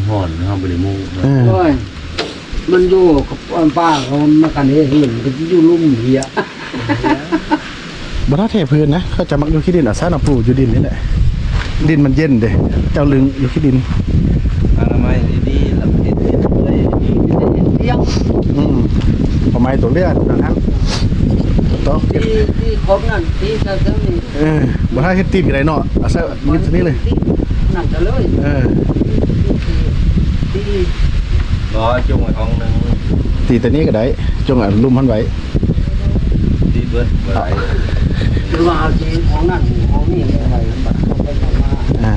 ຮ້ອນ ເຮົາບໍ່ໄດ້ມຸງ. ເອີ ໂອ້ຍ ມັນຢູ່ກັບປ່າເຂົາ ມັນກັນເຮັດເຮືອນ ມັນກໍຢູ່ລຸ່ມເຫຍ. ບໍ່ຖ້າແທ້ພື້ນນະ ເຂົາຈະມັກຢູ່ຂີ້ດິນ ອາສານຳປູຢູ່ດິນນີ້ແຫຼະ ດິນມັນເຢັນເດ້ ເຈົ້າລຶ້ງຢູ່ຂີ້ດິນ ອະນາໄມດີໆ ແລ້ວເຮັດ ເຮັດເປື່ອຍດີໆ ອືມ ປະໄມຕົວເລືອດນັ້ນ ຕົກ ທີ່ ທີ່ຄົບນັ້ນ ທີ່ເຈົ້າເຈົ້ານີ້ ເອີ ບໍ່ຖ້າເຮັດຕີນກໍໄດ້ເນາະ ອາໄສມິດຊະນີ້ເລີຍ ນັ້ນກໍເລີຍ ເອີ ທີ່ ທີ່ ບໍ່ ຈຸ່ງໄວ້ຫ້ອງໜຶ່ງ ຕີແຕ່ນີ້ກໍໄດ້ ຈຸ່ງອັນລຸ່ມຫັ້ນໄວ້. ດີເບິດ ບໍ່ໄດ້ ຫຼືວ່າເອົາຊິຂອງນັ້ນຂອງນີ້ໄວ້ ບັດເຂົ້າໄປເຂົ້າມາ ອ່າ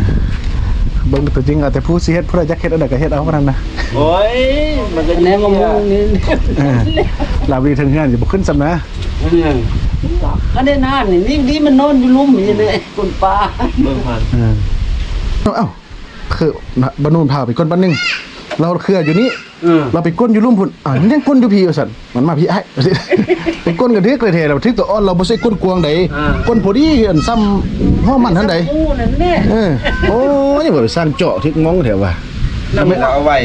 ເບິ່ງຕົວຈິງເອົາແຕ່ຜູ້ຊິເຮັດ ຜູ້ໃດຢາກເຮັດອັນໃດກໍເຮັດເອົານັ້ນນະ. ໂອ້ຍ ມັນກໍແນວມະມ່ວງນີ້ ເອີ ລາວດີເທິງເຮືອນຊິບໍ່ຂຶ້ນຊ້ຳນະ ເອີ ກໍໄດ້ນານນີ້ ນີ້ ນີ້ມັນນອນຢູ່ລຸ່ມນີ້ເດ້ ຄົນປ່າ ເບິ່ງຜ່ານ ເອີ ເອົ້າ ຄືນະ ບານູນພາໄປກົ້ນບາດໜຶ່ງ ລາວເຄືອຢູ່ນີ້ ເອີ ລາວໄປກົ້ນຢູ່ລຸ່ມພຸ້ນ ອ້າວ ມັນຍັງກົ້ນຢູ່ພີ້ວ່າຊັ້ນ ມັນມາພີ້ອ້າຍ ໄປກົ້ນກະຖືກແທ້ໆ ລາວຖືກຕົວອ່ອນ ລາວບໍ່ໃຊ່ກົ້ນກວ້າງໃດ ອ່າ ກົ້ນພໍດີ ອັນຊ້ຳຫົວມັນຫັ້ນໃດ ໂອ້ ນັ້ນແຫຼະ ເອີ ໂອ້ຍ ບໍ່ໄດ້ສ້າງເຈາະຖືກມອງແທ້ວ່າ ນັ້ນລາວເອົາໄວ້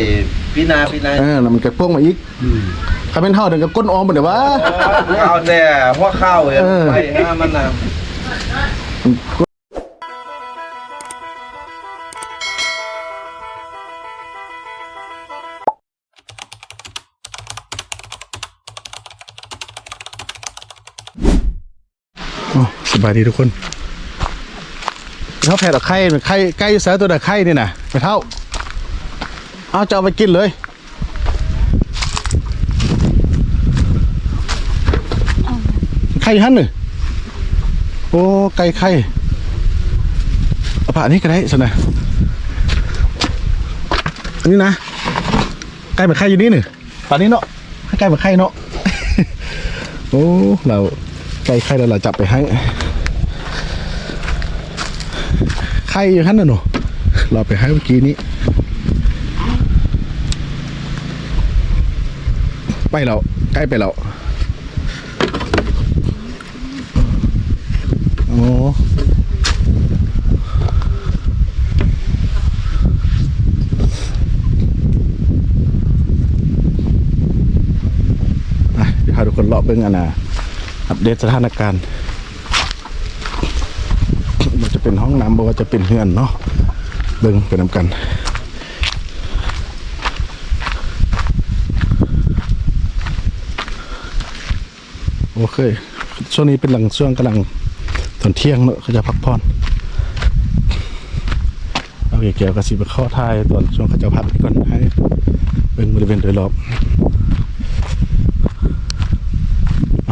ປີໜ້າ ປີໜ້າ ເອີ ແລ້ວມັນກະໂປ່ງມາອີກ ອືມ ຄັນແມ່ນເຮົານັ້ນກະກົ້ນອອມພຸ້ນແຫຼະວ່າ ເອົາແຕ່ຫົວເຂົ່າ ເອີ ໄປຫາມັນນະ. ໂອ້ ສະບາຍດີທຸກຄົນ ເຮົາແພດເອົາໄຂ່ ໄຂ່ ໄກ່ຢູ່ໃສ ຕົວໃດໄຂ່ນີ້ນະ ແມ່ເຖົ້າ ເອົາ ຈະເອົາໄປກິນເລີຍ. ໄຂ່ຫັ້ນນີ້ ໂອ້ ໄກ່ໄຂ່ ເອົາປານີ້ກໍໄດ້ຊັ້ນນະ ອັນນີ້ນະ ໄກ່ມາໄຂ່ຢູ່ນີ້ນີ້ ປານີ້ເນາະ ໄກ່ມາໄຂ່ເນາະ ໂອ້ ລາວ ໄກ່ໄຂ່ແລ້ວລາວຈັບໄປໃຫ້ ໄຂ່ຢູ່ຫັ້ນນະເນາະ ລາວໄປໃຫ້ມື້ກີ້ນີ້ ໄປແລ້ວ ໄກ່ໄປແລ້ວ ໂອ້ ອ່ະ ດຽວພາທຸກຄົນເລາະເບິ່ງ ອັນນ່າ ອັບເດດສະຖານະການ ບໍ່ວ່າຈະເປັນຫ້ອງນ້ຳ ບໍ່ວ່າຈະເປັນເຮືອນເນາະ ເບິ່ງໄປນຳກັນ. ໂອເຄ ຊ່ວງນີ້ເປັນຫຼັງ ຊ່ວງກຳລັງຕອນທ່ຽງເນາະ ເຂົາເຈົ້າພັກຜ່ອນ. ເອົາ ແກ້ວກໍຊິໄປຂໍຖ່າຍຕອນຊ່ວງເຂົາເຈົ້າພັກກ່ອນ ໃຫ້ເບິ່ງບໍລິເວນໂດຍລອບ.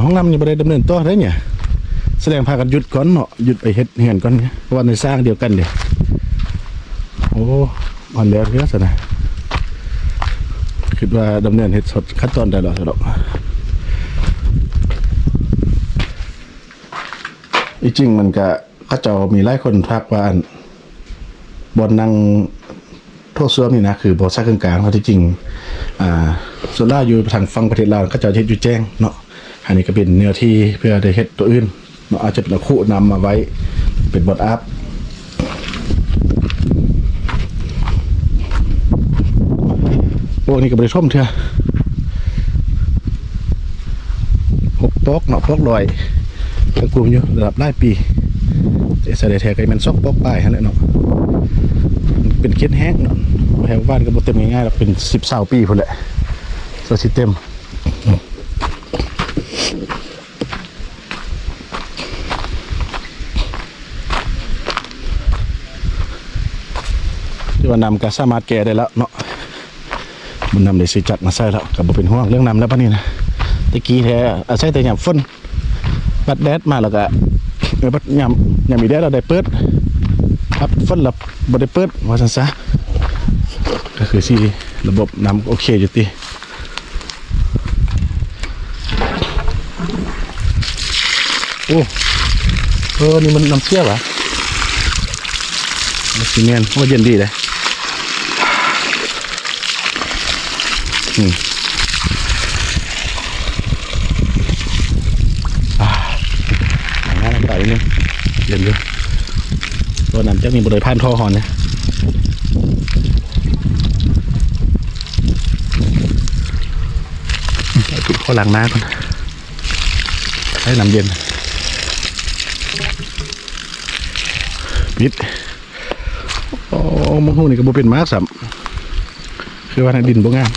ຫ້ອງນ້ຳນີ້ບໍ່ໄດ້ດຳເນີນຕໍ່ໄດ້ນີ້ ສະແດງພາກັນຢຸດກ່ອນເນາະ ຢຸດໄປເຮັດເຮືອນກ່ອນ ເພາະວ່າໃນສ້າງດຽວກັນເດ້. ໂອ້ ອ່ອນແລ້ວເທື່ອຊັ້ນນະ ຄິດວ່າດຳເນີນເຮັດສົດຂັ້ນຕອນໄດ້ແລ້ວຊັ້ນດອກ. ທີ່ຈິງມັນກະ ເຂົາເຈົ້າມີຫຼາຍຄົນທັກວ່າ ອັນ ບ່ອນນັ່ງໂຖສ້ວມນີ້ນະ ຄືບໍ່ໃສ່ເຄື່ອງກາງ. ເພາະທີ່ຈິງ ອ່າ ສ່ວນຫຼາຍຢູ່ທາງຝັ່ງປະເທດລາວ ເຂົາເຈົ້າເຮັດຢູ່ແຈ້ງເນາະ. ອັນນີ້ກໍເປັນເນື້ອທີ່ເພື່ອໄດ້ເຮັດຕົວອື່ນເນາະ ອາດຈະເປັນເອົາຄຸນ້ຳມາໄວ້ເປັນບ່ອນອາບ. ໂອ້ ນີ້ກໍບໍ່ໄດ້ຖົມເທື່ອ ຫົກປອກເນາະ ປອກລອຍ ກໍກຸມຢູ່ລະດັບຫຼາຍປີ ແຕ່ໃສ່ໄດ້ແທ້ກໍແມ່ນສອງປອກປາຍຫັ້ນແຫຼະເນາະ. ເປັນເຂດແຫ້ງເນາະ ແຖວບ້ານກໍບໍ່ເຕັມງ່າຍໆດອກ ເປັນສິບຊາວປີພຸ້ນແຫຼະ ກວ່າຊິເຕັມ. ຖືວ່ານ້ຳກໍສາມາດແກ່ໄດ້ແລ້ວເນາະ ບຸນນຳໄດ້ຊື້ຈັກມາໃສ່ແລ້ວ ກໍບໍ່ເປັນຫ່ວງເລື່ອງນ້ຳແລ້ວບັດນີ້ນະ. ແຕ່ກີ້ແທ້ອາໄສແຕ່ຍາມຝົນ ບັດແດດມາແລ້ວກໍ ເອີ ບັດຍາມ ຍາມມີແດດແລ້ວໄດ້ເປີດ ບັດຝົນແລ້ວບໍ່ໄດ້ເປີດ ວ່າຊັ້ນຊະ. ກໍຄືຊິລະບົບນ້ຳໂອເຄຢູ່ຕິ. ໂອ້ ເອີ ນີ້ມັນນ້ຳເຊຍຫວາ? ມັນຊິແມ່ນ. ໂອ້ ເຢັນດີເດ້. ອືມ ອ່າ ນ້ຳໃສນີ້ ເຢັນຢູ່. ຕົວນ້ຳຈັກນີ້ບໍ່ໄດ້ຜ່ານທໍ່ຮ້ອນເດ້. ລ້າງໜ້າກ່ອນ ໃຊ້ນ້ຳເຢັນ ປິດ. ໂອ້ ມັງຫຸ່ງນີ້ກໍບໍ່ເປັນໝາກຊ້ຳ ຄືວ່າດິນບໍ່ງາມ.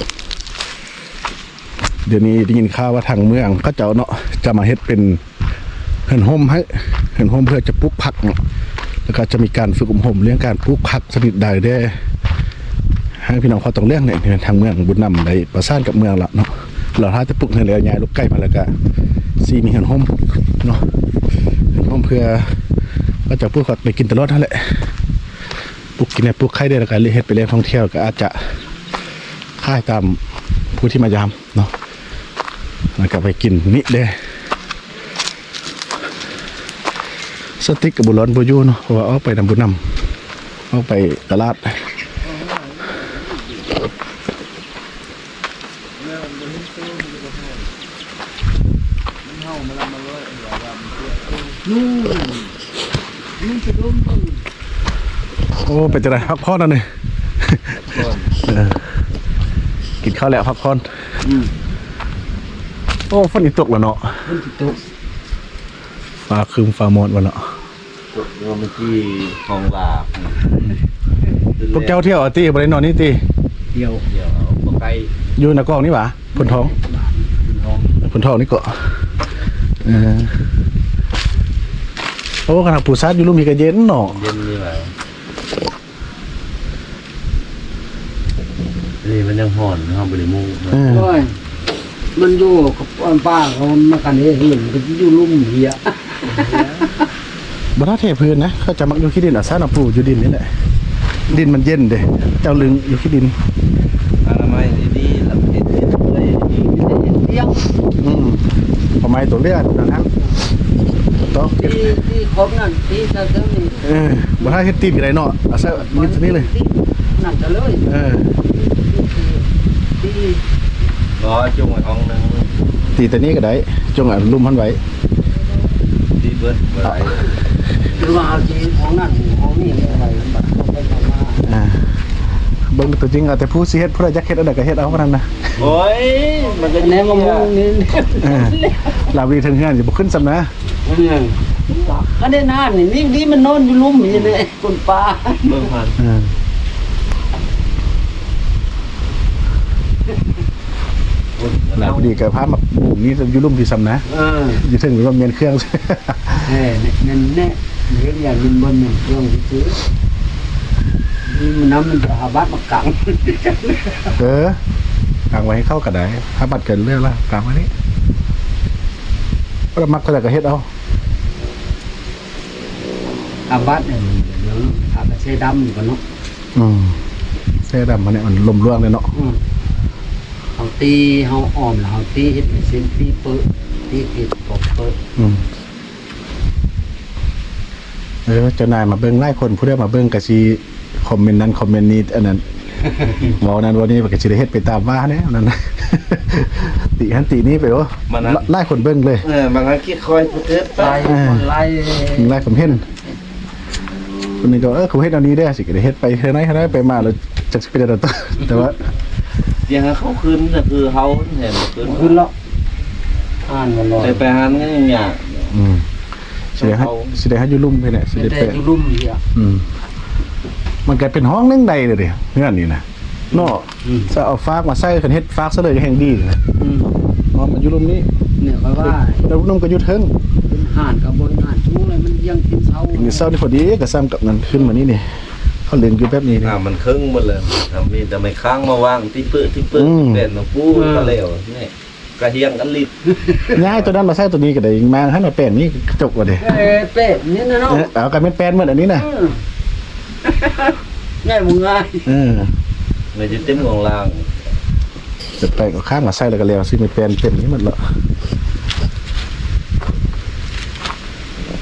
ດຽວນີ້ໄດ້ຍິນຂ່າວວ່າທາງເມືອງເຂົາເຈົ້າເນາະ ຈະມາເຮັດເປັນເຮືອນຮົ່ມໃຫ້ ເຮືອນຮົ່ມເພື່ອຈະປູກຜັກເນາະ ແລ້ວກໍຈະມີການຝຶກອົບຮົມເລື່ອງການປູກຜັກຊະນິດໃດແດ່ ໃຫ້ພີ່ນ້ອງເຜົ່າຕອງຫຼຽງນີ້ ທາງເມືອງບຸນນຳໄດ້ປະສານກັບເມືອງລະເນາະ. ລາວຖ້າຈະປູກເຮືອນແລ້ວ ຍ້າຍລູກໄກ່ມາ ແລ້ວກະຊິມີເຮືອນຮົ່ມເນາະ ເຮືອນຮົ່ມເພື່ອເຂົາເຈົ້າປູກຜັກໄດ້ກິນຕະຫຼອດຫັ້ນແຫຼະ ປູກກິນແດ່ ປູກຂາຍແດ່ ແລ້ວກະເຮັດເປັນແຫຼ່ງທ່ອງທ່ຽວ ກະອາດຈະຂາຍຕາມຜູ້ທີ່ມາຢາມເນາະ ແລ້ວກະໄປກິນນີ້ແດ່. ສະຕິກກະບໍ່ລອນບໍ່ຢູ່ເນາະ ເພາະວ່າອອກໄປນຳບຸນນຳ ອອກໄປຕະຫຼາດ. ໂອ້ ເປັນຈັ່ງໃດ ພັກຜ່ອນແລ້ວນີ້? ເອີ ກິນເຂົ້າແລ້ວພັກຜ່ອນ. ອືມ ໂອ້ ຝົນຊິຕົກແລ້ວເນາະ ຝົນຊິຕົກ ຟ້າຄຶ້ມຟ້າມອດວ່າເນາະ. ຕົກຢູ່ເມື່ອກີ້ຂອງວ່າ ພວກເຈົ້າທ່ຽວເອົາຕິ ບໍ່ໄດ້ນອນນີ້ຕິ? ທ່ຽວ ທ່ຽວເອົາບໍ່ໄກ ຢູ່ນາກອງນີ້ຫວາ? ໂພນທອງ ໂພນທອງ ໂພນທອງນີ້ເກາະ. ເອີ ໂອ້ ຂະໜາດປູຊາດຢູ່ລຸ່ມນີ້ກໍເຢັນເນາະ ເຢັນນີ້ຫວາ. ນີ້ມັນຍັງຮ້ອນ ເຮົາບໍ່ໄດ້ມຸງ. ເອີ ໂອ້ຍ ມັນຢູ່ກັບປ່າເຂົາ ມັນກັນເຮັດ ມັນກໍຢູ່ລຸ່ມເຫຍ. ບໍ່ຖ້າເທພື້ນນະ ເຂົາຈະມັກຢູ່ຂີ້ດິນ ອາສານຳປູຢູ່ດິນນີ້ແຫຼະ ດິນມັນເຢັນເດ້ ເຈົ້າລຶງຢູ່ຂີ້ດິນ ອະນາໄມດີໆ ລະເຮັດດິນເປື່ອຍດີໆ ອືມ ປະມານຕົວເລືອກນັ້ນນະ ຕ້ອງ ທີ່ ທີ່ຄົບນັ້ນ ທີ່ເຈົ້າເຈົ້ານີ້ ເອີ ບໍ່ຖ້າເຮັດຕີນກໍໄດ້ເນາະ ອາໄສມິດນີ້ເລີຍ ນັ້ນກໍເລີຍ ເອີ ທີ່ ທີ່ ບໍ່ ຈຸ່ມໄວ້ຫ້ອງໜຶ່ງ ຕີແຕ່ນີ້ກໍໄດ້ ຈຸ່ມອັນລຸ່ມຫັ້ນໄວ້ ຕີເບິດບໍ່ໄດ້ ຫຼືວ່າເຮົາຊິຫ້ອງນັ້ນຫ້ອງນີ້ໄວ້ ບັດເຂົ້າໄປເຂົ້າມາ ອ່າ ເບິ່ງຕົວຈິງເອົາ ແຕ່ຜູ້ຊິເຮັດ ຜູ້ໃດຢາກເຮັດອັນໃດກໍເຮັດເອົາ ເທົ່ານັ້ນນະ ໂອ້ຍ ມັນກໍແນວມະມ່ວງນີ້ ເອີ ລາວດີເທິງເຮືອນຊິບໍ່ຂຶ້ນຊ້ຳນະ. ເອີ ຄັນໄດ້ນານນີ້ ນີ້ ນີ້ມັນນອນຢູ່ລຸ່ມນີ້ແຫຼະ ຄົນປ່າ ເບິ່ງພັນ ເອີ ລາວດີກໍພາມາປູກນີ້ຢູ່ລຸ່ມທີ່ຊ້ຳນະ ເອີ ຢູ່ເທິງນີ້ວ່າແມ່ນເຄື່ອງ ເອີ ແມ່ນແນ່ ເຮັດຢ່າງນີ້ບໍ່ແມ່ນເຄື່ອງຊື່ ນີ້ມັນນຳມັນເອົາບາດມາກາງ ເອີ ກາງໄວ້ໃຫ້ເຂົາກໍໄດ້ ຫາບາດກໍເລືອກລະ ກາງໄວ້ນີ້ ບໍ່ໄດ້ມັກເທົ່າໃດກໍເຮັດເອົາ. ອາບັດນີ້ ອາບັດເຊດຳນີ້ກໍເນາະ ອືມ ເຊດຳມັນນີ້ມັນລົມລ່ວງເດ້ເນາະ ອືມ ເຮົາຕີ ເຮົາອ້ອມແລ້ວເຮົາຕີເຮັດເປັນເສັ້ນ ຕີເປິ ຕີເຮັດປອກເປິ ອືມ ເອີ ເຈົ້ານາຍມາເບິ່ງຫຼາຍຄົນ ຜູ້ໃດມາເບິ່ງກໍຊິ ຄອມເມັນນັ້ນຄອມເມັນນີ້ ອັນນັ້ນ ເວົ້ານັ້ນເວົ້ານີ້ ມັນກໍຊິໄດ້ເຮັດໄປຕາມວ່າແນວນັ້ນ ຕິຫັ້ນຕິນີ້ໄປ ໂອ້ ມັນນັ້ນ ຫຼາຍຄົນເບິ່ງເລີຍ ເອີ ບາງອັນຄິດຄ່ອຍຜູ້ເກີດໄປ ເອີ ຫຼາຍ ຫຼາຍຄວາມເຫັນ ຄົນໜຶ່ງກໍ ເອີ ເຂົາເຮັດແນວນີ້ເດ້ ຊິກໍໄດ້ເຮັດໄປເທື່ອໃດເທື່ອໃດ ໄປມາແລ້ວຈັກຊິເປັນແນວໃດຕໍ່ ແຕ່ວ່າ ຢ່າງເຮົາຂຶ້ນກໍຄືເຮົາແມ່ນຂຶ້ນ ຂຶ້ນແລ້ວ ອ່ານມັນໜ້ອຍ ໄປ ໄປຫາເງິນຍາກ ອືມ ຊິໄດ້ໃຫ້ ເຮົາ ຊິໄດ້ໃຫ້ຢູ່ລຸ່ມພີ້ແຫຼະ ຊິໄດ້ແປະ ແຕ່ຢູ່ລຸ່ມເດ ອືມ ມັນກະເປັນຫ້ອງໜຶ່ງໄດ້ເລີຍເດ ເຮືອນນີ້ນະ ເນາະ ອືມ ຈະເອົາຟາກມາໃສ່ ຄັນເຮັດຟາກຊະເລີຍກໍແຮ່ງດີນະ ອືມ ເນາະ ມັນຢູ່ລຸ່ມນີ້ ນີ້ຂ້ອຍວ່າ ແລ້ວລຸ່ມກໍຢູ່ເທິງ ເປັນຫານກໍບໍ່ເປັນຫານ ຊຸມງໃດມັນຍັງກິນເຊົ້າ ກິນເຊົ້ານີ້ພໍດີ ກໍຊ້ຳກັບນັ້ນ ຂຶ້ນມານີ້ນີ້ ເຂົາເລັງຢູ່ແບບນີ້ນີ້ ອ່າ ມັນເຄິ່ງໝົດແລ້ວ ມີແຕ່ໄມ້ຄ້າງມາວາງ ຕິເປິຕິເປິ ອືມ ແບບມາປູ ເອີ ກໍແລ້ວນີ້ ກະຮຽງກັນລິດ ຍ້າຍຕົວນັ້ນມາໃສ່ຕົວນີ້ກໍໄດ້ ມາຫັ້ນມາແປງນີ້ກະຈົກວ່າເດ້ ເອີ ແປງນີ້ນະເນາະ ເອີ ເອົາກະແມ່ນແປງໝົດອັນນີ້ນະ ອືມ ງ່າຍບໍ່ງ່າຍ ເອີ ແມ່ນຈະເຕັມຂອງລ່າງ ຈະແປງເອົາຄ້າງມາໃສ່ແລ້ວກະແລ້ວ ຊິແມ່ນແປງເຕັມນີ້ໝົດເນາະ.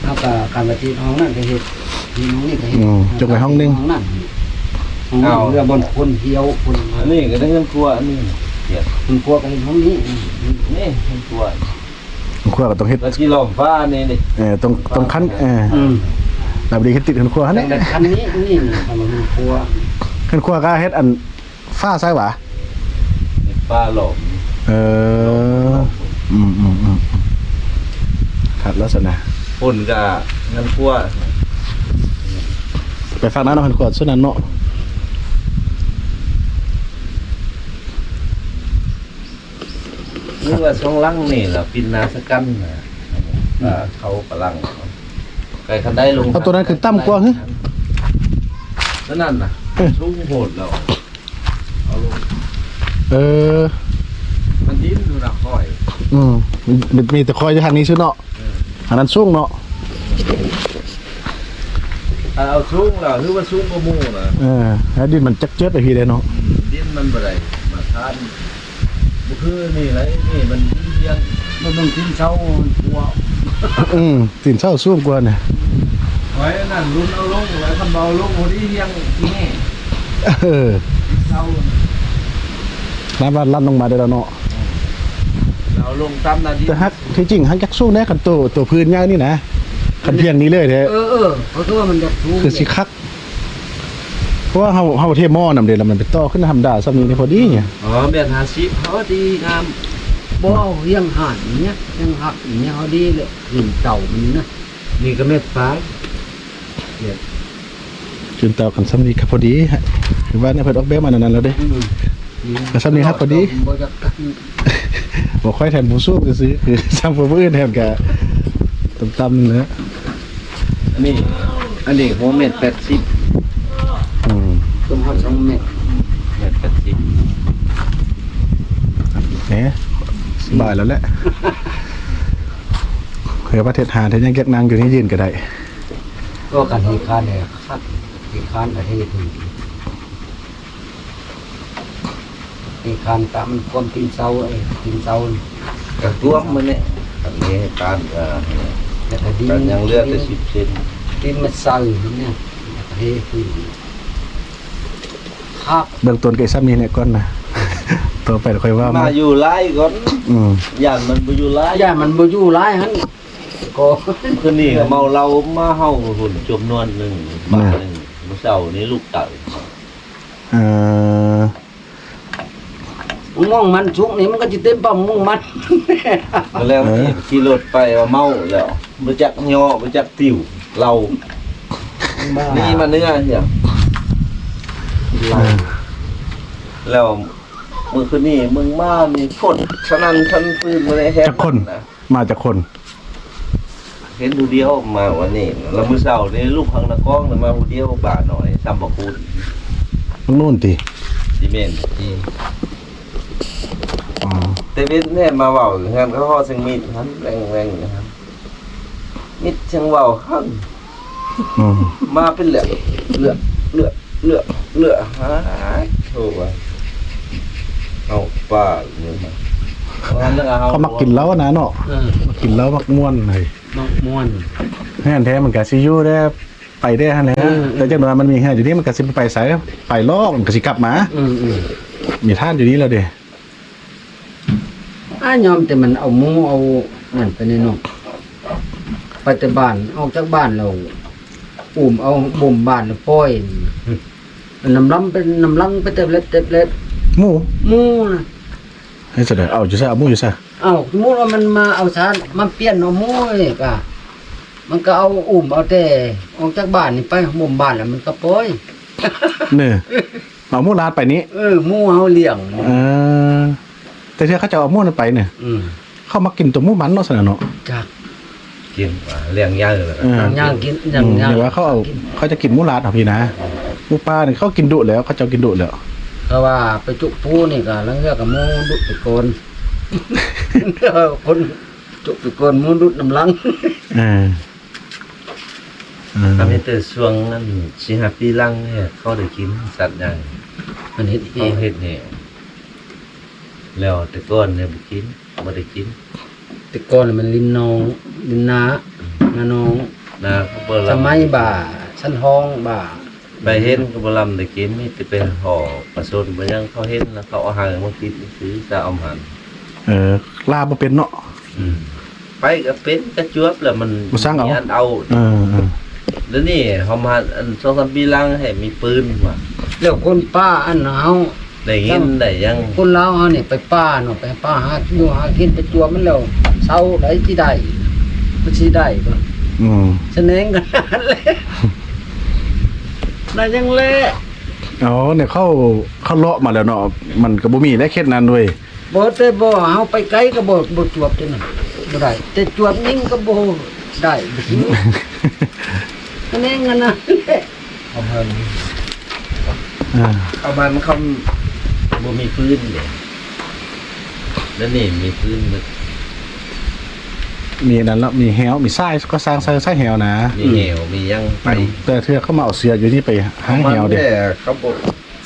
ເຮົາກໍ ຄັນວ່າຕິດຫ້ອງນັ້ນກໍເຮັດ ຕິດຫ້ອງນີ້ກໍເຮັດ ອືມ ຈົກໄວ້ຫ້ອງໜຶ່ງ ຫ້ອງນັ້ນ ຫ້ອງນັ້ນ ເອີ ເຫຼືອບ່ອນຄົນທ່ຽວຄົນ ອັນນີ້ກໍໄດ້ເຮືອນຄົວ ອັນນີ້ ເຮືອນຄົວກໍເຮັດຫ້ອງນີ້ ນີ້ເຮືອນຄົວ ເຮືອນຄົວກໍຕ້ອງເຮັດ ແລ້ວຊິລ້ອມຝານີ້ນີ້ ເອີ ຕ້ອງ ຕ້ອງຂັ້ນ ເອີ ອືມ ແລ້ວບໍ່ໄດ້ເຮັດຕິດເຮືອນຄົວຫັ້ນແຫຼະ ຂັ້ນນີ້ ນີ້ ຄັນວ່າເຮືອນຄົວ ເຮືອນຄົວກໍເຮັດອັນ ຝາໃສ່ຫວາ? ຝາຫຼອມ ເອີ ອືມໆໆ ຄັກແລ້ວຊັ້ນນະ. ພຸ້ນກະເຮືອນຄົວ ໄປຟາກນັ້ນເນາະ ເຮືອນຄົວຊຸດນັ້ນເນາະ. ຫຼືວ່າສອງຫຼັງນີ້ລະປິ່ນໜ້າສະກັນນະ ອືມ ເຂົ້າຝຣັ່ງ ໄກຄັນໄດລົງ. ເອົາ ຕົວນັ້ນຄືຕ່ຳກວ່າຫື? ຕົວນັ້ນນະ ເອີ ສູງໂພດແລ້ວ ເອົາລົງ. ເອີ ມັນດິນຢູ່ນະ ຄອຍ. ອືມ ມີ ມີແຕ່ຄອຍຢູ່ທາງນີ້ຊື່ເນາະ. ເອີ ອັນນັ້ນສູງເນາະ. ເອີ ອັນເອົາສູງລະ ຄືວ່າສູງກວ່າໝູ່ນະ. ເອີ ແລ້ວດິນມັນຈັກເຈີດໄປພີ້ເດ້ເນາະ. ອືມ ດິນມັນບໍ່ໄດ້ມາດຕະຖານ ບໍ່ຄືນີ້ໄດ໋. ນີ້ມັນດິນຮຽງ ມັນຕ້ອງຕີນເສົາກວ່າ. ອືມ ຕີນເສົາສູງກວ່ານະ. ຂ້ອຍນັ້ນລຸ້ນເອົາລົງ ແລ້ວຄັນບໍ່ເອົາລົງ ພໍດີຮຽງທີ່ນີ້. ເອີ ຕີນເສົາ ນ້ຳລັດ ລັດລົງມາໄດ້ແລ້ວເນາະ. ເອີ ເອົາລົງຕາມໜ້າດິນ. ແຕ່ຫາກ ທີ່ຈິງຫາກຢາກສູງແດ່ ຄັນໂຕ ໂຕພື້ນໃຫຍ່ນີ້ນະ ຄັນພຽງນີ້ເລີຍແທ້. ເອີ ເອີ ເພາະວ່າມັນຢາກສູງ ຄືຊິຄັກ. ເພາະວ່າເຮົາ ເຮົາເທໝໍ້ນຳເດ້ ແລ້ວມັນໄປຕໍ່ຂຶ້ນທຳມະດາສ່ຳນີ້ ພໍດີ. ອໍ ແມ່ນຫ້າສິບ ພໍດີງາມ. ບໍ່ເອົາຮຽງຫານອີ່ຫຍັງ ຮຽງຮັກອີ່ຫຍັງ ພໍດີແຫຼະ. ຂຶ້ນເຕົາມັນນີ້ນະ ນີ້ກໍແມ່ນປາຍ ຂຶ້ນເຕົາກັນສ່ຳນີ້ກໍພໍດີ. ຄືວ່ານີ້ເພິ່ນອອກແບບມາແນວນັ້ນແລ້ວເດ້. ອືມ ກໍສ່ຳນີ້ຮັກພໍດີ. ບໍ່ຢາກ ບໍ່ຄ່ອຍແຖມຜູ້ສູງຊື່ໆ ຄືສ່ຳຜູ້ອື່ນແຖມກະຕ່ຳໆ ນີ້ແຫຼະ. ອັນນີ້ ອັນນີ້ຫົວແມັດແປດສິບ. ອືມ ເກືອບຮອດສອງແມັດ ແມັດແປດສິບ. ເອີ ສະບາຍແລ້ວແຫຼະ. ເພື່ອປະເທດຫາ ແຕ່ຍັງຢາກນັ່ງຢູ່ນີ້ ຢືນກໍໄດ້. ກໍຄັນເຮັດຄານແລ້ວຄັກ ເຮັດຄານກໍເຮັດ ເຮັດຄານຕາມຄວາມຕີນເສົາ ເອີ ຕີນເສົາກະກວມມັນນີ້. ອັນນີ້ການ ເອີ ແລ້ວກໍດິນ ການຍັງເຫຼືອແຕ່ສິບເຊັນ ດິນມາໃສ່ມັນນີ້ ເຮັດ ຄັກ. ເບື້ອງຕົ້ນກໍສ່ຳນີ້ແຫຼະກ່ອນນະ ຕໍ່ໄປລະຄ່ອຍວ່າ ມາຢູ່ຫຼາຍກ່ອນ. ອືມ ຢ້ານມັນບໍ່ຢູ່ຫຼາຍ ຢ້ານມັນບໍ່ຢູ່ຫຼາຍຫັ້ນ. ກໍຄືນີ້ເມົາເຫຼົ້າມາ ເຮົາຫຸ້ນຈົຳນວນໜຶ່ງ ບາດໜຶ່ງ ມື້ເຊົ້ານີ້ລູກເຕົາ. ເອີ ໝ່ອງມັນສຸກນີ້ ມັນກໍຊິເຕັມປ້ຳໝ່ອງມັນ. ແລ້ວ ເອີ ຂີ່ລົດໄປວ່າເມົາແລ້ວ ບໍ່ຈັກຍໍ້ ບໍ່ຈັກຕິວເຫຼົ້າ ໜີມາເໜືອເສຍ. ເອີ ແລ້ວມື້ຄືນນີ້ມຶງມານີ້ ຄົນສະນັ້ນສັນຟືນ ບໍ່ໄດ້ແຮງ. ຈັກຄົນ? ມາຈັກຄົນ? ເຫັນຜູ້ດຽວມາວັນນີ້ ແລ້ວມື້ເຊົ້ານີ້ລູກຂ້າງນະກອງນະມາຜູ້ດຽວ ບ້ານ້ອຍ ຊຳບັກຄູນ. ທາງໂນ້ນຕິ? ຊິແມ່ນ ອືມ ອໍ ແຕ່ເວັນແທ້ມາເວົ້າ ເຮືອນເຂົາຮອດເສັງມິດຫັ້ນ ແວ່ງໆ ຫັ້ນ ມິດຈັ່ງເວົ້າຫັ້ນ. ອືມ ມາເປັນເລື່ອງ ເລື່ອງ ເລື່ອງ ເລື່ອງ ເລື່ອງ ຫາຍ ໂທວ່າ ເຮົາປ້າເລີຍ ເຂົາມັກກິນເຫຼົ້ານະເນາະ. ເອີ ມັກກິນເຫຼົ້າ ມັກມ່ວນໃດ໋ ມັກມ່ວນ. ແມ່ນແທ້ ມັນກະຊິຢູ່ແດ່ ໄປແດ່ຫັ້ນແຫຼະ. ເອີ ແຕ່ຈັກໜ່ອຍມັນມີເຮືອນຢູ່ນີ້ ມັນກະຊິບໍ່ໄປໃສ ໄປລອກ ມັນກະຊິກັບມາ. ອືມໆ ມີທ່ານຢູ່ນີ້ແລ້ວເດ້. ອ້າຍ ຍອມແຕ່ມັນເອົາໝູເອົານັ້ນໄປນີ້ເນາະ ໄປແຕ່ບ້ານ ອອກຈາກບ້ານແລ້ວ ອຸ້ມເອົາບົ່ມບ້ານແລ້ວປ່ອຍ ອືມ ນຳລຳໄປ ນຳຫຼັງໄປແຕ່ເລັດ ແຕ່ເລັດ. ໝູ? ໝູນະ. ເຮັດຈັ່ງໃດ? ເອົາຢູ່ໃສ? ເອົາໝູຢູ່ໃສ? ເອົາ ສົມມຸດວ່າມັນມາເອົາຊານ ມາປ່ຽນເອົາໝູນີ້ກະ ມັນກະເອົາອຸ້ມເອົາແຕ່ອອກຈາກບ້ານນີ້ໄປບົ່ມບ້ານແລ້ວ ມັນກະປ່ອຍ ເນີ. ເອົາໝູຫຼາດໄປນີ້? ເອີ ໝູເຮົາລ້ຽງ. ເອີ ແຕ່ເທື່ອເຂົາເຈົ້າເອົາໝູນັ້ນໄປນີ້ ອືມ ເຂົາມັກກິນໂຕໝູມັນເນາະ ຊັ້ນນະເນາະ. ຈັກ ກິນວ່າລ້ຽງໃຫຍ່ແລ້ວ ເອີ ຍ່າງກິນ ຍ່າງ ອືມ ຍ່າງ ແຕ່ວ່າເຂົາເອົາ ເຂົາຈະກິນໝູຫຼາດເນາະພີ່ນະ. ໝູປ່ານີ້ເຂົາກິນດຸແລ້ວ ເຂົາເຈົ້າກິນດຸແລ້ວ. ເພາະວ່າໄປຈຸປູນີ້ກະລາງເທື່ອກະໝູດຸໄປກ່ອນ ຄົນຈຸໄປກ່ອນ ໝູດຸນຳຫຼັງ. ເອີ ເອີ ທຳໃຫ້ແຕ່ຊ່ວງນັ້ນ ສີ່ຫ້າປີຫຼັງນີ້ ເຂົາໄດ້ກິນສັດໃຫຍ່ ມັນເຮັດແຫ້ງ ເຂົາເຮັດແຫ້ງ ແລ້ວແຕ່ກ່ອນນີ້ບໍ່ກິນ ບໍ່ໄດ້ກິນ. ແຕ່ກ່ອນມັນລິນໜອງ ລິນນາ ນາໜອງ ນາກໍບໍ່ລຳ ສະໄໝບ້າ ສັນຮອງບ້າ ໄປເຫັນກໍບໍ່ລຳໄດ້ກິນ ມີແຕ່ໄປຫໍ່ປະຊົນ ບໍ່ຫຍັງ ເຂົາເຫັນແລ້ວເຂົາເອົາໃຫ້ມາກິນຊື່ ຈະເອົາມາຫັ້ນ. ເອີ ລາບໍ່ເປັນເນາະ. ອືມ ໄປກໍເປັນກະຈວບແລ້ວ ມັນບໍ່ຊ່າງເອົາ ມີອັນເອົາ. ເອີໆ ດຽວນີ້ເຮົາມາອັນສອງສາມປີຫຼັງໃຫ້ມີປືນວ່າ ແລ້ວຄົນປ່າອັນເຮົາ ໄດ້ເງິນໄດ້ຫຍັງ. ຄົນລາວເຮົານີ້ໄປປ່າເນາະ ໄປປ່າຫາຢູ່ຫາກິນ ໄປຕົວະມັນແລ້ວເຊົາໄດ້ ຊິໄດ້ ມັນຊິໄດ້ບໍ່? ອືມ ສະແໜງກັນນັ້ນແຫຼະ ໄດ້ຫຍັງແຫຼະ. ອໍ ນີ້ເຂົາ ເຂົາເລາະມາແລ້ວເນາະ ມັນກໍບໍ່ມີແຫຼະເຂດນັ້ນເວີຍ. ບໍ່ ແຕ່ບໍ່ ເຮົາໄປໄກກໍບໍ່ ບໍ່ຕົວະຕົວະນັ້ນ ບໍ່ໄດ້ ແຕ່ຕົວະຍິງກໍບໍ່ໄດ້ ສະແໜງກັນນັ້ນແຫຼະ. ເອົາມາ ອ່າ ເອົາມາ ມັນ ເຂົາບໍ່ມີຟືນເດ້ ແລ້ວນີ້ມີຟືນໝົດ ມີອັນນັ້ນລະ ມີແຮ້ວ ມີສາຍ ກໍສ້າງສາຍ ສາຍແຮ້ວນະ ມີແຮ້ວ ອືມ ມີຫຍັງໄປ ອືມ ແຕ່ເທື່ອເຂົາມາເອົາເຊືອກຢູ່ນີ້ໄປຫາແຮ້ວເດ້ ເຂົາບໍ່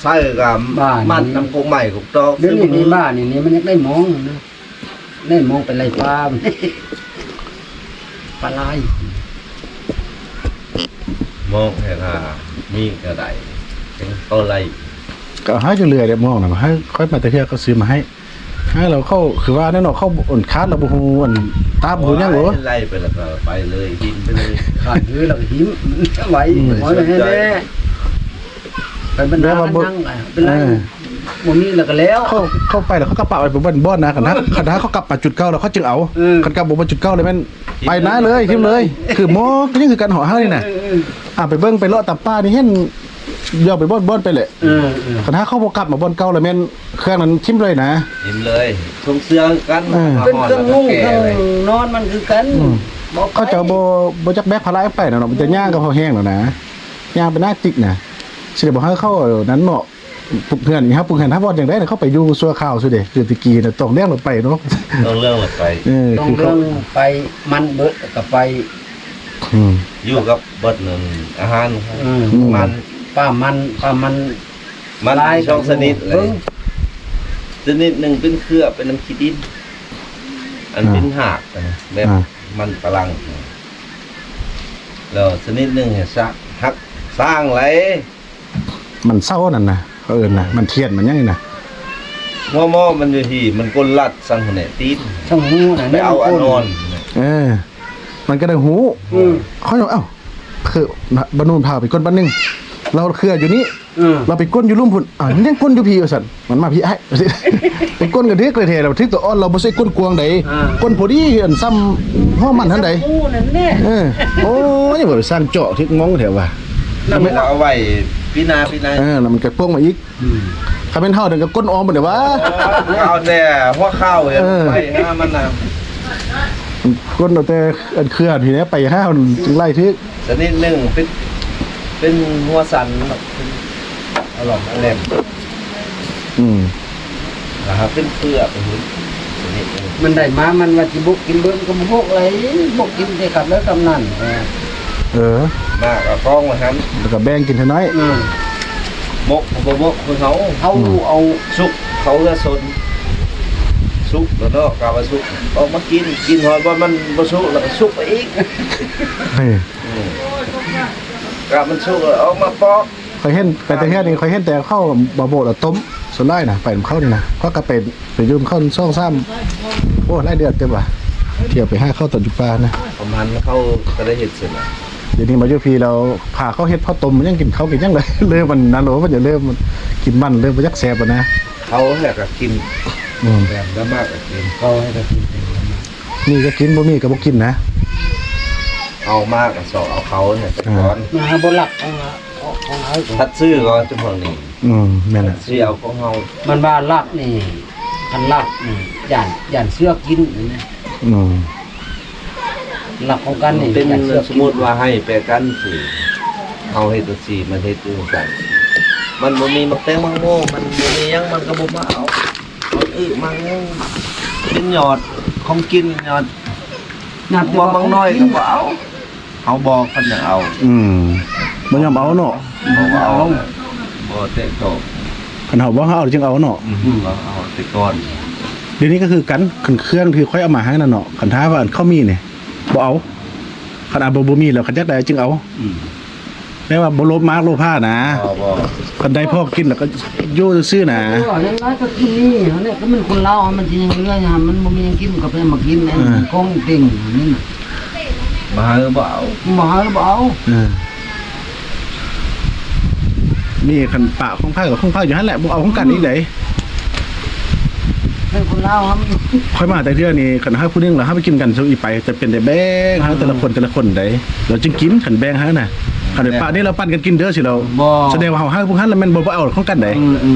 ໃຊ້ກໍມັດນຳກົກໄມ້ກົກຕອກ ດຽວນີ້ ນີ້ບ້ານນີ້ ນີ້ມັນຢາກໄດ້ມອງນະ. ແມ່ນມອງໄປໄລ່ປາ ປາລາຍ ມອງແທ້ ຖ້າມີກໍໄດ້ ເຖິງເຂົາໄລ່ ກໍຫາຢູ່ເລື້ອຍແຫຼະ ມອງນະ ໃຫ້ຂ້ອຍມາແຕ່ເທື່ອກໍຊື້ມາໃຫ້ ຫາແລ້ວເຂົາ ຄືວ່າແນວເນາະ ເຂົາອັນຄາດແລ້ວບໍ່ຮູ້ອັນຕາມບໍ່ຮູ້ຫຍັງໂອ ໄລ່ໄປແລ້ວກໍໄປເລີຍ ຖິ້ມໄປເລີຍ ຂາດຄືແລ້ວກໍຖິ້ມ ໄວ້ ອືມ ໄວ້ໃຫ້ແດ່. ໄປບັນດາ ແບບວ່າບໍ່ ມັນຍັງ ເອີ ເປັນໄລ ເອີ ບໍ່ມີແລ້ວກໍແລ້ວ ເຂົາ ເຂົາໄປແລ້ວເຂົາກໍປະໄວ້ບ່ອນໆນະ ຄັນຖ້າ ຄັນຖ້າເຂົາກັບມາຈຸດເກົ່າແລ້ວເຂົາຈຶ່ງເອົາ ເອີ ຄັນກັບບໍ່ມາຈຸດເກົ່າແລ້ວແມ່ນໄປນາເລີຍ ຖິ້ມເລີຍ ຖິ້ມເລີຍ ຄືໝໍກໍຍັງຄືກັນ ເຮົານີ້ນະ ເອີ ເອີ ອ່າ ໄປເບິ່ງໄປເລາະຕາມປ່ານີ້ເຫັນ ຢ່າໄປບ່ອນໆໄປແຫຼະ ເອີ ເອີ ຄັນຖ້າເຂົາບໍ່ກັບມາບ່ອນເກົ່າແລ້ວແມ່ນເຄື່ອງນັ້ນຖິ້ມເລີຍນະ ຖິ້ມເລີຍ ຊົງເຊື່ອຄືກັນ ເອີ ເປັນເຄື່ອງນຸ່ງເຄື່ອງນອນມັນຄືກັນ ອືມ ບໍ່ໄປ ເຂົາເຈົ້າບໍ່ ບໍ່ຈັກແບກພາລະໄປນະເນາະ ມີແຕ່ຍ່າງກໍພໍແຮງແລ້ວນະ ຍ່າງໄປນາຕິກນະ ຊິໄດ້ບໍ່ໃຫ້ເຂົານັ້ນເນາະ. ປຸກເຮືອນນີ້ ເຮົາປຸກເຮືອນ ເຮົາວ່າຈັ່ງໃດ ເຂົາໄປຢູ່ຊົ່ວຄາວຊື່ເດ້ ຄືແຕ່ກີ້ນະ ຕ້ອງລ້ຽງລາວໄປເນາະ ຕ້ອງລ້ຽງລາວໄປ ເອີ ຕ້ອງລ້ຽງໄປ ມັນເບິດກໍໄປ ອືມ ຢູ່ກັບເບິດນັ້ນ ອາຫານ ເອີ ມັນ ປາມັນ ປາມັນ ມັນມີສອງຊະນິດເລີຍ ຊະນິດໜຶ່ງເປັນເຄືອ ເປັນນຳຂີ້ດິນ ອັນເປັນຮາກນະ ແບບມັນຝຣັ່ງ ແລ້ວຊະນິດໜຶ່ງ ຮັກສ້າງໄຫຼ ມັນເຊົານັ້ນນະ ເຂົາເອີ້ນນະ ມັນທຽນ ມັນຫຍັງນີ້ນະ ຫົວໝໍມັນຢູ່ພີ້ ມັນກົ້ນລັດສັງຫົວແໜ້ຕີນ ສັງຫູນະ ໄປເອົາອັນອ່ອນ ເອີ ມັນກໍໄດ້ຮູ້ ອືມ ຂ້ອຍວ່າ ເອົ້າ ຄືບານູນພາໄປກົ້ນບາດໜຶ່ງ ລາວເຄືອຢູ່ນີ້ ເອີ ລາວໄປກົ້ນຢູ່ລຸ່ມພຸ້ນ ອ້າວ ຍັງກົ້ນຢູ່ພີ້ວ່າຊັ້ນ ມັນມາພີ້ອ້າຍ ໄປກົ້ນກໍຖືກແທ້ໆ ລາວຖືກຕົວອ່ອນ ລາວບໍ່ໃຊ່ກົ້ນກວ້າງໃດ ອ່າ ກົ້ນພໍດີ ອັນຊ່ຳຫົວມັນຫັ້ນໃດ ໂອ້ ນັ້ນແຫຼະ ເອີ ໂອ້ຍ ບໍ່ໄປສ້າງເຈາະຖືກງອງແທ້ວ່າ ນັ້ນແຫຼະ ເອົາໄວ້ປີໜ້າ ປີໜ້າ ເອີ ແລ້ວມັນກໍໂປ່ງມາອີກ ອືມ ຄັນແມ່ນເຮົານີ້ກໍກົ້ນອອມໝົດແລ້ວວ່າ ເອົາແຕ່ຫົວເຂົ່າ ເອີ ໄປຫາມັນນະ ກົ້ນເອົາແຕ່ອັນເຄືອພີ້ແຫຼະ ໄປຫາມັນຈຶ່ງໄລ່ຖືກ ຊະນິດໜຶ່ງເປັນ ເປັນຫົວສັນເນາະ ເປັນອະຫຼອມອະແຫຼມ ອືມ ລະຫາເປັນເປືອກ ຊະນິດໜຶ່ງ ມັນໄດ້ມາ ມັນວ່າຊິບົກກິນເບິດ ມັນກໍບໍ່ບົກເລີຍ ບົກກິນແຕ່ຄຳໃດຄຳນັ້ນ ເອີ ເອີ ມາກໍກອງໄວ້ຫັ້ນ ແລ້ວກໍແບ່ງກິນເທື່ອນ້ອຍ ເອີ ບົກກໍບໍ່ບົກຄືເຮົາ ເຮົາ ອືມ ເອົາສຸກເຂົ້າເຮືອຊົນ ສຸກແລ້ວເນາະ ກະວ່າສຸກ ອອກມາກິນ ກິນຮອດບ່ອນມັນບໍ່ສຸກ ແລ້ວກໍສຸກໄປອີກ ເອີ ອືມ ກະມັນສຸກແລ້ວອອກມາປອກ ຂ້ອຍເຫັນໄປແຕ່ເຮືອນນີ້ ຂ້ອຍເຫັນແຕ່ເຂົ້າບໍ່ໂບດເອົາຕົ້ມ ສ່ວນຫຼາຍນະ ໄປນຳເຂົານີ້ນະ ຂ້ອຍກໍໄປ ໄປຢູ່ນຳເຂົາສອງສາມ ໂອ້ ຫຼາຍເດືອນເຕີບວ່າ ທ່ຽວໄປຫາເຂົາຕອນຢູ່ປ່ານະ ປະມານເຂົາກໍໄດ້ເຮັດຊັ້ນນະ ດຽວນີ້ມາຢູ່ພີ້ແລ້ວ ພາເຂົາເຮັດເຂົ້າຕົ້ມ ມັນຍັງກິນເຂົ້າກິນຫຍັງເລີຍ ເລີ່ມມັນນະໂຫຼ ມັນຈະເລີ່ມກິນມັນ ເລີ່ມບໍ່ຢາກແຊບແລ້ວນະ ເຂົາແທ້ກໍກິນ ອືມ ແບບລະມາກກໍກິນ ເຂົາແທ້ກໍກິນ ມີກໍກິນ ບໍ່ມີກໍບໍ່ກິນນະ ເອົາມາກໍຊອກເອົາເຂົາແທ້ກ່ອນ ມາບໍ່ລັກຂອງ ຂອງເຮົາ ຄັດຊື້ກໍຈຳພວກນີ້ ອືມ ແມ່ນແຫຼະ ຊື້ເອົາຂອງເຮົາ ມັນວ່າລັກນີ້ ຄັນລັກນີ້ ຢ້ານ ຢ້ານເສືອກິນຫັ້ນນະ ອືມ ລັກຂອງກັນນີ້ ເປັນ ຢ້ານເສືອກິນ ສົມມຸດວ່າໃຫ້ແປກັນຊື້ ເຮົາເຮັດຈັ່ງຊີ້ ມັນເຮັດຈັ່ງຊັ້ນ ມັນບໍ່ມີໝາກແຕງໝາກໂມ ມັນບໍ່ມີຫຍັງ ມັນກໍບໍ່ມາເອົາ ໝາກອຶໝາກຫຍັງ ເປັນຍອດຂອງກິນ ຍອດ ຍອດ ໝາກນ້ອຍກໍບໍ່ເອົາ ເຮົາບອກເພິ່ນຈັ່ງເອົາ ອືມ ບໍ່ຍອມເອົາເນາະ ບໍ່ເອົາ ບໍ່ແຕະຕ້ອງ ຄັນເຮົາບອກເຮົາເອົາຈຶ່ງເອົາເນາະ ອືມ ເອົາແຕ່ກ່ອນ ດຽວນີ້ກໍຄືກັນ ຄັນເຄື່ອງທີ່ຂ້ອຍເອົາມາໃຫ້ນັ້ນເນາະ ຄັນຖ້າວ່າອັນເຂົາມີນີ້ ບໍ່ເອົາ ຄັນອັນບໍ່ ບໍ່ມີແລ້ວ ຄັນຢາກໄດ້ຈຶ່ງເອົາ ອືມ ແຕ່ວ່າບໍ່ໂລບມາກໂລພານະ ບໍ່ ບໍ່ ຄັນໄດ້ພໍກິນແລ້ວກໍຢູ່ຊື່ໆນະ ເອີ ນັ້ນລະກໍກິນນີ້ ອັນນີ້ກໍແມ່ນຄົນລາວ ມັນຊິຍັງເຫຼືອຫຍັງ ມັນບໍ່ມີຫຍັງກິນ ມັນກໍໄປເອົາມາກິນ ເອີ ຂອງເກັ່ງນີ້ນະ ບໍ່ໃຫ້ບໍ່ເອົາ ບໍ່ໃຫ້ບໍ່ເອົາ ເອີ ນີ້ຄັນປະຂອງໃຜກໍຂອງໃຜຢູ່ຫັ້ນແຫຼະ ບໍ່ເອົາຂອງກັນອີກໃດ. ເປັນຄົນລາວເຮົາ ຂ້ອຍມາແຕ່ເທື່ອນີ້ ຄັນເຮົາຜູ້ໜຶ່ງແລ້ວເຮົາໄປກິນກັນ ສຸອີໄປ ຈະເປັນແຕ່ແບ່ງ ເຮົາແຕ່ລະຄົນແຕ່ລະຄົນໃດ ລາວຈຶ່ງກິນ ຄັນແບ່ງເຮົານະ. ຄັນໄປປະນີ້ລາວປັນກັນກິນເດີ ຊິລາວ ບໍ່ ສະແດງວ່າເຮົາໃຫ້ພວກຫັ້ນ ລະແມ່ນບໍ່ ບໍ່ເອົາຂອງກັນໃດ. ອືມ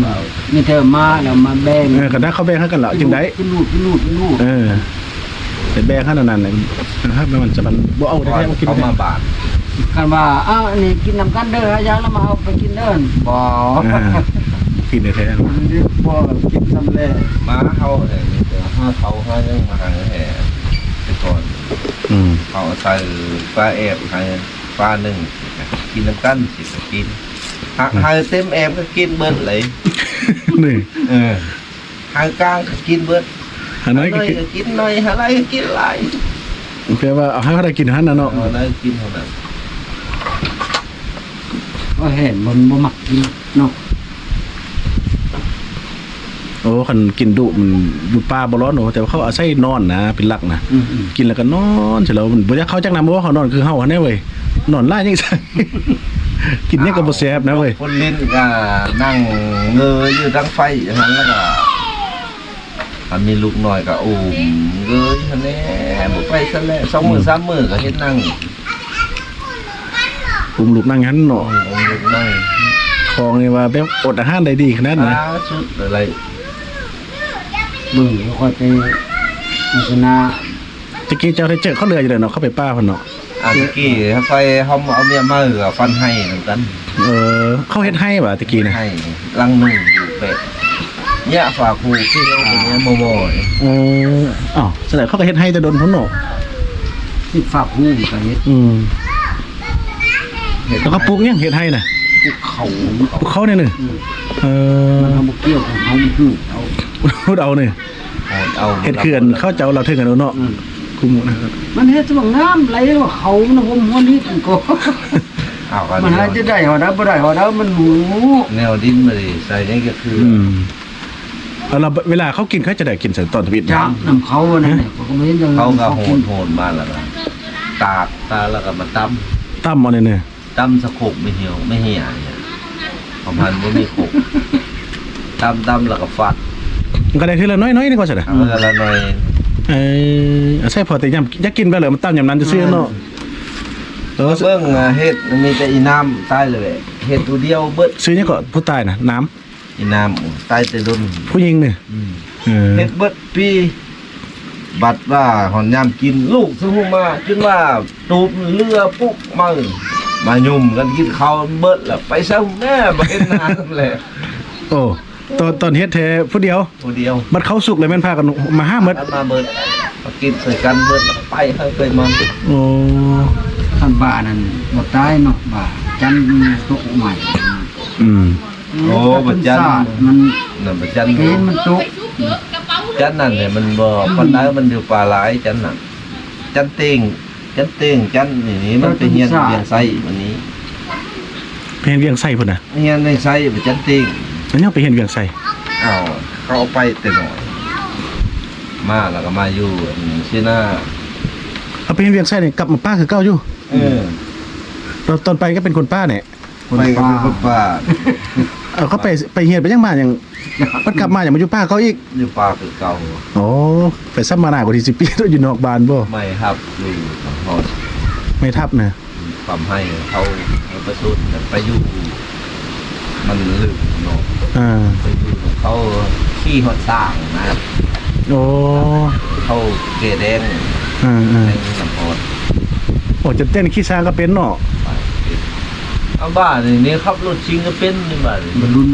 ໆ ມີແຕ່ມາແລ້ວມາແບ່ງ ເອີ ຄັນຖ້າເຂົາແບ່ງໃຫ້ກັນລະຈຶ່ງໄດ້ ກິນລູດ ກິນລູດ ກິນລູດ ເອີ. ໄປແບ່ງຫັ້ນອັນນັ້ນ ນະ ມັນຈະ ມັນບໍ່ເອົາແທ້ໆ ມາກິນ ເຂົ້າມາບ້ານ ຄັນວ່າ ອ້າວ ອັນນີ້ກິນນຳກັນເດີ ຫາຢາລະມາເອົາໄປກິນເດີ ບໍ່ ອ່າ ກິນແທ້ໆ ບໍ່ ກິນນຳແຫຼະ ມາເຮົາແທ້ ມີແຕ່ຫາເຂົ້າຫາຫຍັງມາໃຫ້ແທ້ ແຕ່ກ່ອນ ອືມ ເຮົາໃສ່ປາແອບໃຫ້ປາໜຶ່ງ ກິນນຳກັນ ຊິໄປກິນ ຫາ ໃຫ້ເຕັມແອບກໍກິນເບິດເລີຍ ນີ້ ເອີ. ຫາກາງກໍກິນເບິດ ຫາໜ້ອຍກໍກິນ ຫາໜ້ອຍກໍກິນໜ້ອຍ ຫາຫຼາຍກໍກິນຫຼາຍ ແປວ່າເອົາໃຫ້ເທົ່າໃດກິນຫັ້ນນະເນາະ ເອົາເທົ່າໃດກິນເທົ່ານັ້ນ ເອີ ແຮງບໍ່ ບໍ່ມັກກິນເນາະ. ໂອ້ ຄັນກິນດຸມັນຢູ່ປ່າບໍ່ລອດເນາະ ແຕ່ວ່າເຂົາອາໄສນອນນະ ເປັນຫຼັກນະ ອືມໆ ກິນແລ້ວກໍນອນ ເສັດແລ້ວມັນບໍ່ຢາກເຂົ້າຈັກນຳ ບໍ່ເຂົ້ານອນຄືເຮົາຫັ້ນແຫຼະເວີຍ ນອນຫຼາຍຈັ່ງຊັ້ນ ກິນຫຍັງກໍບໍ່ແຊບນະເວີຍ ຄົນຫຼິ້ນກໍນັ່ງເງີຢູ່ດັງໄຟຫັ້ນ ແລ້ວກໍ ຄັນມີລູກນ້ອຍກໍອຸ້ມເງີຫັ້ນແຫຼະ ບໍ່ໄປໃສແຫຼະ ສອງມື້ ອືມ ສາມມື້ກໍເຫັນນັ່ງ ອຸ້ມລູກນັ່ງຫັ້ນເນາະ ອືມ ອຸ້ມລູກນັ່ງ ຂອງນີ້ວ່າແບບອົດອາຫານໄດ້ດີຂະໜາດນັ້ນ ອ່າ ສຸດເລີຍ ເບິ່ງ ຂ້ອຍໄປໂຄສະນາ ຕະກີ້ເຈົ້າໄດ້ເຈີເຂົາເຫຼືອຢູ່ແລ້ວເນາະ ເຂົາໄປປ່າພຸ້ນເນາະ. ອ່າ ຕະກີ້ໄຟເຮົາເອົາເມຍມາເຫຼືອຟັນໄຮ່ນຳກັນ ເອີ ເຂົາເຮັດໄຮ່ຫວາຕະກີ້ນະ ໄຮ່ຫຼັງໜຶ່ງຢູ່ແປະ ຍະຝາຄູທີ່ເຮົາເປັນຍະມໍ່ໆ ໂອ້ ອ້າວ ສະແດງເຂົາກໍເຮັດໄຮ່ແຕ່ດົນພຸ້ນເນາະ ເຮັດຝາຄູກໍເຮັດ ອືມ ເຮັດ ແລ້ວກໍປູກຫຍັງ ເຮັດໄຮ່ນະ ປູກເຂົ້າ ປູກເຂົ້ານີ້ນະ ອືມ ເອີ ມັນບໍ່ກ່ຽວ ເຮົາຮູ້ເອົາ ຮູ້ເອົານີ້ ເອົາ ເຮັດເຂື່ອນເຂົາເຈົ້າລາວເຖິງກັນເນາະ ອືມ ຄຸ້ມນະ ມັນເຮັດສະບັງງາມ ໄຫຼເຂົ້າມັນຫົວລີ້ນກໍ ເອົາ ມັນຫາຈະໄດ້ຮອດໃດບໍ່ໄດ້ຮອດໃດ ມັນຮູ້ ແນວດິນມັນໃສ່ຫຍັງກໍຄື ອືມ ເອົາ ແລ້ວເວລາເຂົາກິນ ເຂົາຈະໄດ້ກິນໃສ່ຕອນທຳອິດ ຈາກນຳເຂົານັ້ນແຫຼະ ເຂົາກໍບໍ່ເຫັນຫຍັງ ເຂົາກໍໂຫດໆມາແລ້ວກໍຕາກ ຕາກແລ້ວກໍມາຕຳ ຕຳເອົານີ້ນະ ຕຳສະໂຄກໄມ້ຫ່ຽວ ໄມ້ເຫຍ ປະມານບໍ່ມີໂຄກ ຕຳໆ ແລ້ວກໍຟັດ ມັນກໍໄດ້ເທື່ອລະໜ້ອຍໆ ນີ້ກໍຊະນະ ເອີ ລະໜ້ອຍ ເອີ ອາໄສພໍແຕ່ຍາມຢາກກິນໄປແລ້ວ ມັນຕຳຍາມນັ້ນຊື່ໆ ເນາະ ເອີ ເບິ່ງ ເຮັດມີແຕ່ອີນ້ຳຕາຍເລີຍ ເຮັດຜູ້ດຽວເບິດ ຊື່ຫຍັງເກາະ ຜູ້ຕາຍນະ ນ້ຳ ອີນ້ຳ ໂອ້ ຕາຍແຕ່ດົນ ຜູ້ຍິງນີ້ ອືມ ເອີ ເຮັດເບິດປີ ບັດວ່າຮອດຍາມກິນ ລູກສະຫຸມາ ຈົນວ່າຕູບເຫຼືອປຸກມາ ມາຫຍຸ່ມກັນກິນເຂົ້າເບິດລະ ໄປຊະແມ່ ບໍ່ເຫັນໜ້າແລ້ວ ໂອ້ ຕອນ ຕອນເຮັດແທ້ຜູ້ດຽວ ຜູ້ດຽວ ບັດເຂົ້າສຸກແລ້ວແມ່ນພາກັນມາຫາເບິດ ມາເບິດ ມາກິນໃສ່ກັນເບິດ ແລ້ວກໍໄປໃຜໄປມັນ ໂອ້ ຄັນບ້ານັ້ນບໍ່ຕາຍເນາະ ບ້າ ຈັນຕົກໃໝ່ ອືມ ໂອ້ ພະຈັນ ມັນ ນັ້ນພະຈັນ ເຫັນມັນຕົກ ຈັນນັ້ນແຫຼະ ມັນບໍ່ ອືມ ປານໃດ ມັນຢູ່ປ່າຫຼາຍ ຈັນນັ້ນ ຈັນເຕັງ ຈັນເຕັງ ຈັນນີ້ ມັນໄປຮຽນວຽງໄຊ ມັນນີ້ ໄປຮຽນວຽງໄຊພຸ້ນນະ ຮຽນວຽງໄຊ ໄປຈັນເຕັງ ແລ້ວຍັງໄປຮຽນວຽງໄຊ ອ້າວ ເຂົາເອົາໄປແຕ່ນ້ອຍ ມາແລ້ວກໍມາຢູ່ອັນຊີ້ນະ ເອົາໄປຮຽນວຽງໄຊນີ້ ກັບມາປ່າຄືເກົ່າຢູ່ ເອີ ຕອນ ຕອນໄປກໍເປັນຄົນປ່າແຫຼະ ຄົນປ່າ ໄປກັບຄົນປ່າ ເອົາ ເຂົາໄປ ໄປຮຽນໄປຫຍັງມາຫຍັງ ເພິ່ນກັບມາຫຍັງມາຢູ່ປ່າເກົ່າອີກ ຢູ່ປ່າຄືເກົ່າ ໂອ້ ໄປສຳມະນາກວ່າທີ່ຊິປີດຢູ່ນອກບ້ານບໍ່ ໄມ້ທັບຢູ່ນະຄອນ ໄມ້ທັບນະ ຄວາມໄຮ່ເຂົາໄປປະຊຸດ ໄປຢູ່ ມັນລຶກເນາະ ອ່າ ໄປຢູ່ນຳເຂົາຂີ່ຮອດຊ້າງນະ ໂອ້ ເຂົາແກ່ແດງ ອ່າໆ ໃນນະຄອນ ໂອ້ ຈັນເຕັງຂີ່ຊ້າງກໍເປັນເນາະ ເປັນ ເອົາ ບ້ານນີ້ ນີ້ຂັບລົດຊິງກໍເປັນນີ້ ບ້ານນີ້ ບາລຸນ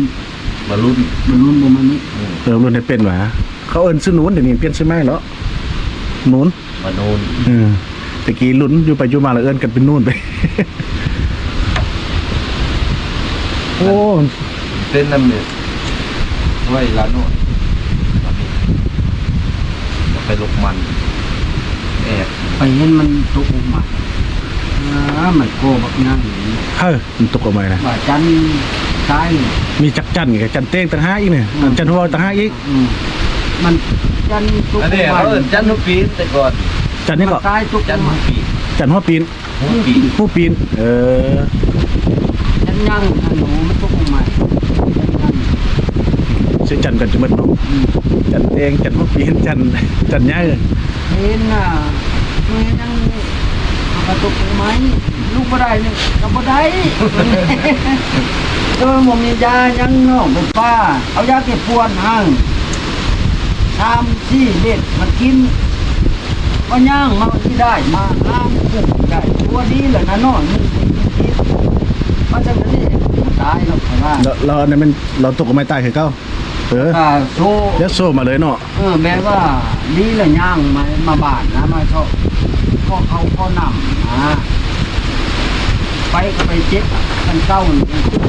ບາລຸນ ບາລຸນບໍ່ແມ່ນນີ້ ເອີ ລຸນໃຫ້ເປັນຫວາ ເຂົາເອີ້ນຊື່ນູນ ດຽວນີ້ປ່ຽນຊື່ໃໝ່ແລ້ວ ນູນ ມານູນ ເອີ ແຕ່ກີ້ລຸນ ຢູ່ໄປຢູ່ມາລະເອີ້ນກັນເປັນນູນໄປ ໂອ້ ເປັນນຳນີ້ ໄວ້ລະໜ້ອຍ ໄປລົກມັນ ແອບ ໄປເຫັນມັນຕົກລົງມາ ອ່າ ມັນກໍບັກຍັງ ເອີ ມັນຕົກອອກມານະ ວ່າຈັນຕາຍ ມີຈັກຈັນ ກັບຈັນເຕັງຕ່າງຫາກອີກນີ້ ອືມ ອັນຈັນຫົວຕ່າງຫາກອີກ ອືມ ມັນຈັນຕົກ ອັນນີ້ເຂົາເອີ້ນຈັນຫົວປີນແຕ່ກ່ອນ ຈັນຫຍັງເກາະ ຕາຍຕົກ ຈັນຫົວປີນ ຈັນຫົວປີນ ຫົວປີນ ຫົວປີນ ເອີ ຈັນຍັງ ອັນ ມັນຕົກລົງມາ ຈັນກັນຈະໝົດເນາະ. ອືມ ຈັນແດງ ຈັນຫົວປີນ ຈັນ ຈັນຫຍ້າ. ເຫັນນະ ຄືຫຍັງນີ້ ເຮົາກະຕົກຕົ້ນໄມ້ ລຸກບໍ່ໄດ້ນີ້ກະບໍ່ໄດ້. ໂດຍບໍ່ມີຢາຫຍັງເນາະ ເປັນປ່າ ເອົາຢາແກ້ປວດຫັ້ນ ສາມສີ່ເມັດມາກິນ ກໍຍ່າງມາທີ່ໄດ້ ມາຫາປູກໄດ້ ຕົວດີແລ້ວນະເນາະ ມີຊີວິດ ມາຈັ່ງນີ້ຕາຍແລ້ວ ເຂົາວ່າ. ແລ້ວ ແລ້ວອັນນັ້ນແມ່ນລາວຕົກຕົ້ນໄມ້ຕາຍຄືເກົ່າ? ເອີ ກະໂຊ ຢາກໂຊມາເລີຍເນາະ. ເອີ ແບບວ່າດີລະຍ່າງມາ ມາບ້ານນະ ມາຊອກ ຂໍເຂົ້າຂໍນ້ຳນະ ໄປກະໄປເຈັບ ຄັນເກົ່ານີ້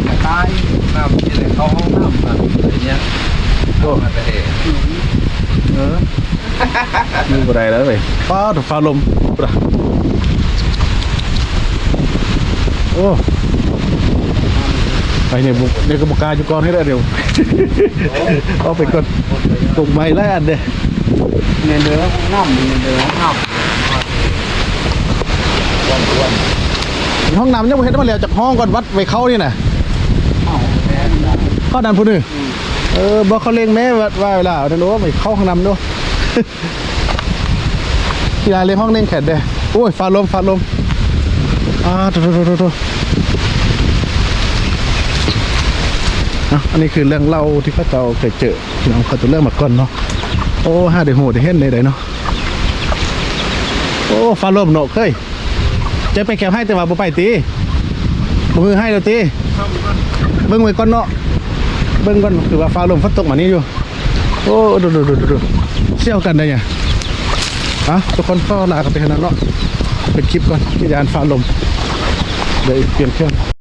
ກະຕາຍ. ນ້ຳທີ່ໄດ້ເຂົ້າຫ້ອງນ້ຳນະ ໄອ້ເນີ້ຍ ໂອ້ ມາແຕ່ເອ ອືມ ເອີ ຢູ່ບໍ່ໄດ້ແລ້ວເວີຍ ຟ້າ ຟ້າລົມ ພຸ້ນນະ. ໂອ້ ໄປນີ້ບໍ່ ນີ້ກະບໍ່ກ້າຢູ່ກ່ອນໃຫ້ແລ້ວ ດຽວ ອອກໄປກ່ອນ ຕົກໄມ້ຫຼາຍອັນເດ້. ແມ່ນເດີ ຫ້ອງນ້ຳ ແມ່ນເດີ ຫ້ອງນ້ຳ ຫ້ອງນ້ຳຍັງບໍ່ເຮັດໃຫ້ມັນແລ້ວຈັກຫ້ອງກ່ອນ ວັດໄວ້ເຂົ້ານີ້ນະ. ເຂົ້ານັ້ນພຸ້ນນີ້ ອືມ ເອີ ບອກເຂົາເລັ່ງແມ້ ວ່າ ວ່າເວລານັ້ນ ໂອ້ ໄປເຂົ້າຫ້ອງນ້ຳດູ. ທີ່ລາວເລີຍຮ້ອງເລັ່ງແຂນເດ້. ໂອ້ຍ ຟ້າລົມ ຟ້າລົມ ອາ ໂທ້ໆໆໆ. ເອົາ ອັນນີ້ຄືເລື່ອງເລົ່າທີ່ເຂົາເຈົ້າເຄີຍເຈີ ພີ່ນ້ອງ ເຂົາຈະເລື່ອງມາກ່ອນເນາະ. ໂອ້ ຫາໄດ້ຮູ້ໄດ້ເຫັນໄດ້ໃດເນາະ. ໂອ້ ຟ້າລົມເນາະ ເຄີຍ ຈະໄປແຄມໃຫ້ ແຕ່ວ່າບໍ່ໄປຕິ ບໍ່ຄືໃຫ້ແລ້ວຕິ. ເບິ່ງໄວ້ກ່ອນເນາະ ເບິ່ງກ່ອນ ຄືວ່າຟ້າລົມ ຝົນຕົກມານີ້ຢູ່. ໂອ້ ດູໆໆໆ ສ່ຽວກັນໄດ໋ຫຍັງ. ເອົາ ທຸກຄົນ ຂໍລາກັນໄປເທົ່ານັ້ນເນາະ ເປັນຄລິບກ່ອນ ຢ້ານຟ້າລົມ ດຽວປ່ຽນເຄື່ອງ.